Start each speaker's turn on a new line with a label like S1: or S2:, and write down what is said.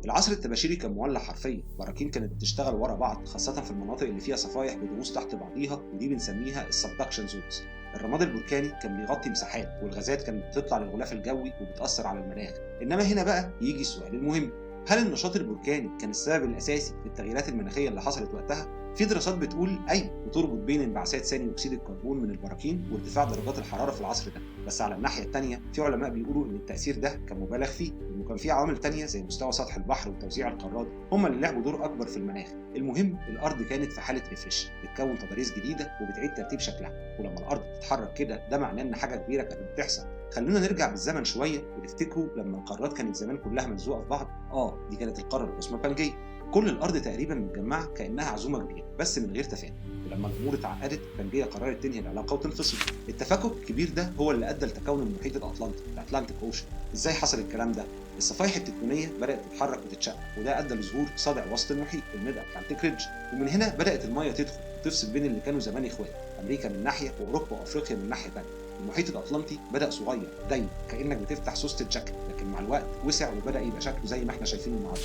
S1: العصر الطباشيري كان مولع حرفيا، براكين كانت بتشتغل ورا بعض، خاصة في المناطق اللي فيها صفايح بتغوص تحت بعضيها، ودي بنسميها ال subduction zones. الرماد البركاني كان بيغطي مساحات، والغازات كانت بتطلع للغلاف الجوي وبتأثر على المناخ. إنما هنا بقى يجي السؤال المهم، هل النشاط البركاني كان السبب الأساسي في التغييرات المناخية اللي حصلت وقتها؟ في دراسات بتقول أيوه، وتربط بين انبعاثات ثاني أكسيد الكربون من البراكين وارتفاع درجات الحرارة في العصر ده. بس على الناحية التانية في علماء بيقولوا إن التأثير ده كان مبالغ فيه، وإنه كان في عوامل تانية زي مستوى سطح البحر وتوزيع القارات هم اللي لعبوا دور أكبر في المناخ. المهم الأرض كانت في حالة refresh، بتكون تضاريس جديدة وبتعيد ترتيب شكلها، ولما الأرض بتتحرك كده ده معناه إن حاجة كبيرة كانت بتحصل. خلونا نرجع بالزمن شوية وتفتكروا لما القارات كانت زمان كلها ملزوقة في بعض. دي كانت القارة العظمى بانجيا، كل الأرض تقريبا متجمعة كأنها عزومة كبيرة بس من غير تفاهم. ولما الأمور اتعقدت بانجيا قررت تنهي العلاقة وتنفصل. التفكك الكبير ده هو اللي أدى لتكون المحيط الأطلنطي، ال Atlantic Ocean. إزاي حصل الكلام ده؟ الصفائح التكتونية بدأت تتحرك وتتشقق، وده أدى لظهور صدع وسط المحيط، ال Mid Atlantic Ridge. ومن هنا بدأت المية تدخل وتفصل بين اللي كانوا زمان إخوات، أمريكا من ناحية وأوروبا وأفريقيا من ناحية تانية. المحيط الأطلنطي بدأ صغير ضيق كأنك بتفتح سوسة الجاكيت، لكن مع الوقت وسع وبدأ يبقى شكله زي ما احنا شايفينه النهارده.